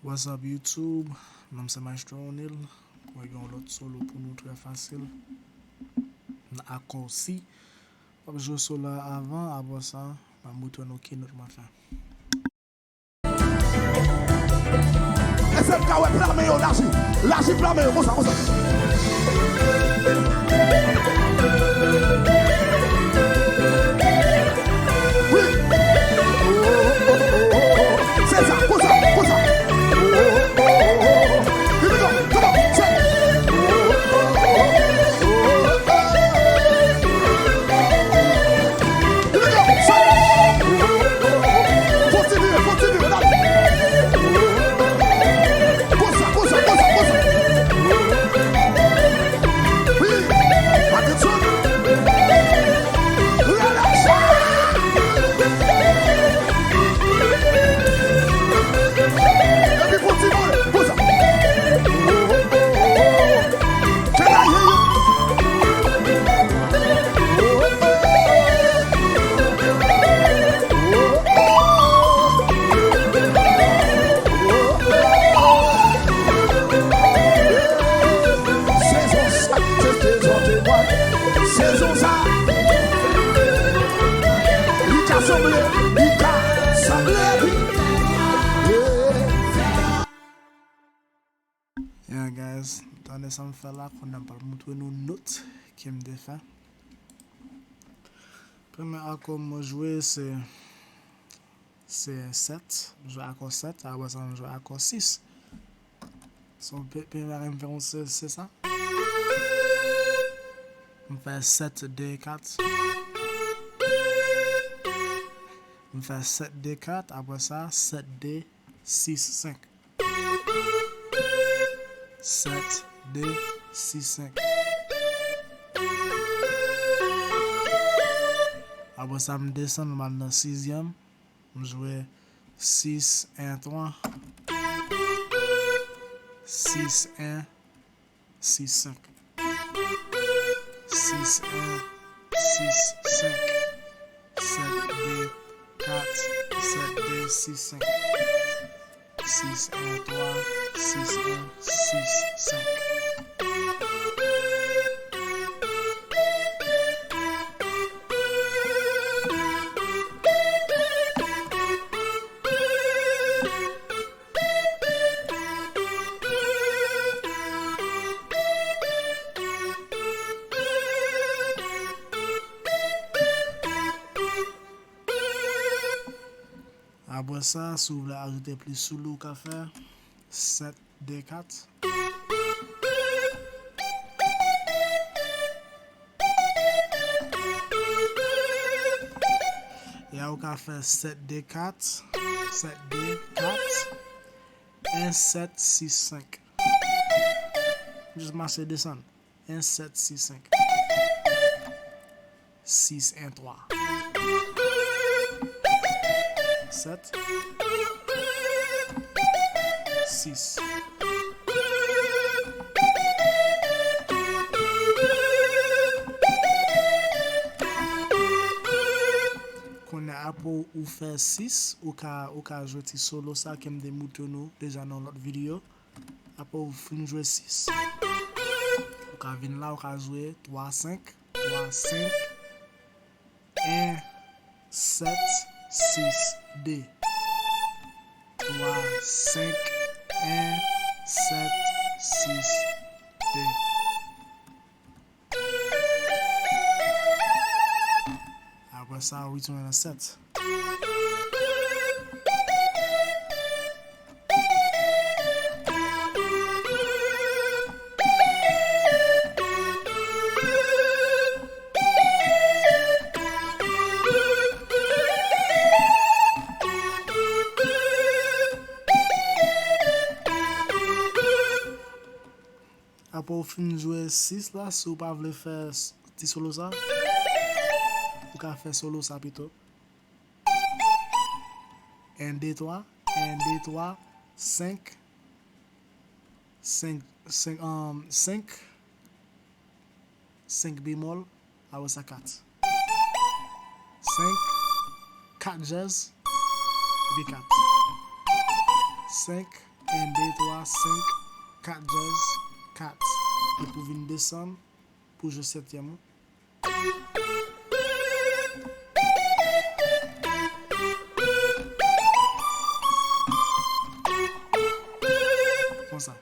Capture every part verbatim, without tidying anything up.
What's up YouTube? Non m se Maestro O'Neal. Mwen gen yon lòt solo pou nou trè fasil. Nan akò si. W ap jwe solo a avan, apre sa, m ap montre nou ki not mwen fè. Èske m ka wè pla men yo laji? Laji pla men yo, konsa, konsa. Wi. Se sa, konsa, konsa. Here we go, come on, say. Kontinye, kontinye, dale. Konsa, konsa, konsa, konsa. Wi, atann. Relâche. Epi kontinye, konsa. Can I hear you? Sezon sa, se sezon te mwen. Sezon sa, li ka sanble, li ka sanble. Yeah, guys, tande sa m fè la, kounye a m pral montre nou not ke m te fè. Premye akò mwen jwe se, se sèt, m jwe akò sèt, apre sa m jwe akò sis. So, pe-, premye bagay m fè se, se sa. M fè sèt de kat. M fè sèt de kat, apre sa, sèt de sis senk. Sèt, de, sis, senk. Apre sa, m desann, m al nan sizyèm. M jwe sis, en, twa. Sis, en, sis, senk. Sis, en, sis, senk. Sèt, de, kat. Sèt, de, sis, senk. Sis, en, twa, sis, en, sis, senk. Apre sa, si w vle ajoute plis sou li, ou ka fè sèt, de, kat. E a ou ka fè sèt, de, kat, sèt, de, kat, en, sèt, sis, senk. Jis mache desann. En, sèt, sis, senk. Sis, en, twa. Sèt. Sis. Kounye a, apre ou fè sis, ou ka, ou ka jwe ti solo sa ke m te montre nou deja nan lòt videyo. Apre ou fin jwe sis, ou ka vin la, ou ka jwe twa, senk, twa, senk, en, sèt, sis, de. Twa, senk, en, sèt, sis, de. Apre sa, ou retounen nan sèt. Apre w fin jwe sis la, si w pa vle fè s-, ti solo sa, ou ka fè solo sa pito. En, de, twa, en, de, twa, senk, senk, senk, um, senk, senk bemòl, apre sa kat. Senk, kat dyaz, epi kat. Senk, En, de, twa, senk, kat djaz, kat. Epi w vin desann pou jwe setyèm ou. Konsa.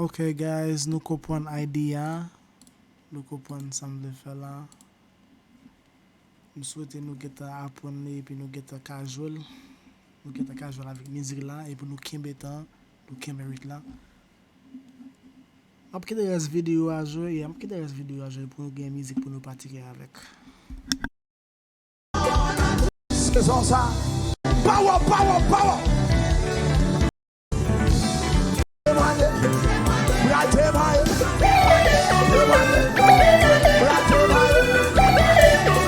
Ok, guys, nou konprann idea. Nou konprann sa m vle fè la. M swete nou gentan aprann li epi nou gentan ka jwe l. Nou gentan ka jwe l avèk mizik la epi nou kenbe tan, nou kenbe rit la. M ap kite rès videyo a jwe, yeah, m ap kite rès videyo a jwe pou nou gen mizik pou nou patike avèk. Sezon sa. Power, power, power. Temwaye, pral temwaye. Temwaye, pral temwaye.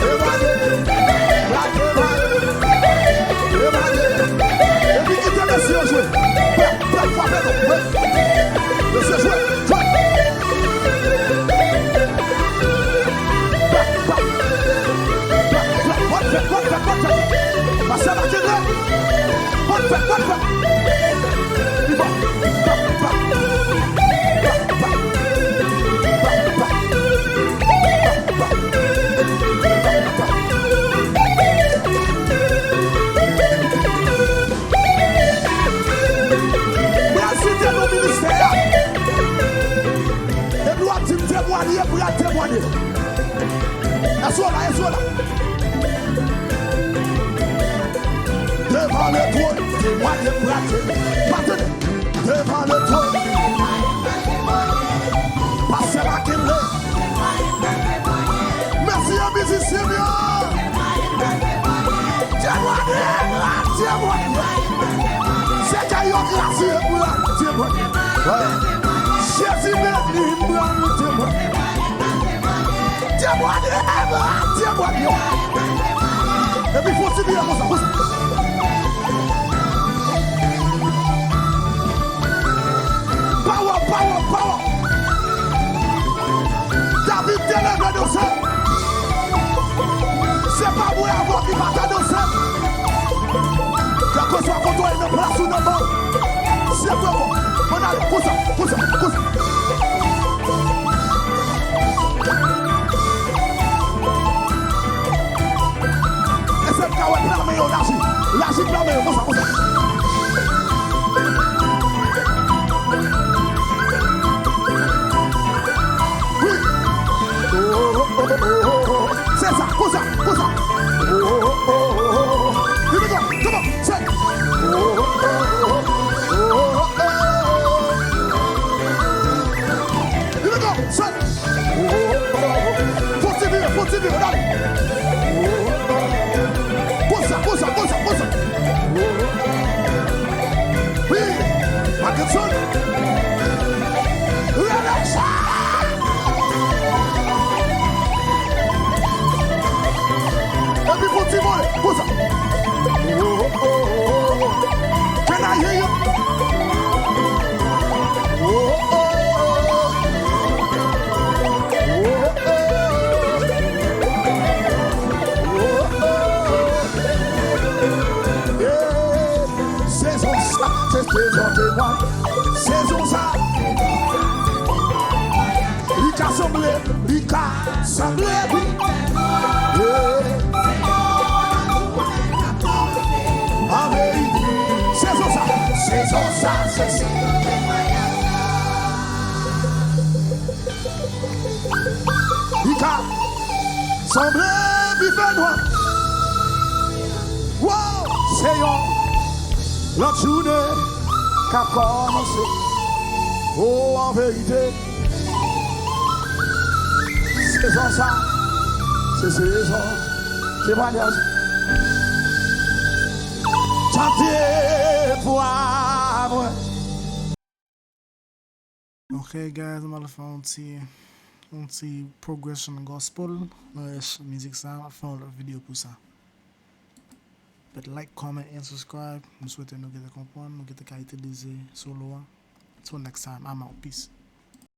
Temwaye, pral temwaye. Temwaye. Epi kite mesye yo jwe. Pèp, pèp, frape nou. Mesye jwe, jwe. Mwen site non ministè a. Epi w ap di m temwanye, pral temwanye. Èske w la, èske w la? Devan le twòn, temwanye, pral temwanye. Pa tande. Devan le twòn. Pastè Makenley. Mèsi a mizisyen m yo. Temwanye, temwanye. Se kay yo krasi, temwanye. Jezi beni, temwanye. Temwanye, temwanye. Epi fò ti byen konsa, konsa. Power, power, power. David te leve danse. Se pa mwen avè w ki pa ka danse. Kèlkeswa kote w ye nan plas ou nan ban. Se vre bon. Ann ale, konsa, konsa, konsa. Èske m ka wè pla men yo laji? Laji pla men yo, konsa, konsa. Wi. Se sa, konsa, konsa. Here we go, come on, say. Here we go, say. Fò ti vire, fò ti vire, dale. Konsa, konsa, konsa, konsa. Wi, Marckenson. Rele sa. Epi fò ti vole, konsa. Can I hear you? Yeah. Sezon sa, se sezon temwanye. Sezon sa. Li ka sanble, li ka sanble, wi. Yeah. An verite, sezon sa, sezon sa, se sezon temwanyaj. Li ka sanble pi fè nwa. Se yon lòt jounen k ap kòmanse. O, an verite, sezon sa, se sezon temwanyaj. Tande vwa mwen. Ok, guys, m al fè yon ti, yon ti progression gospel nan rès mizik sa. M ap fè yon lòt videyo pou sa. But like, comment, and subscribe. M swete nou gentan konprann, nou gentan ka itilize solo a. Till next time, I'm out. Peace.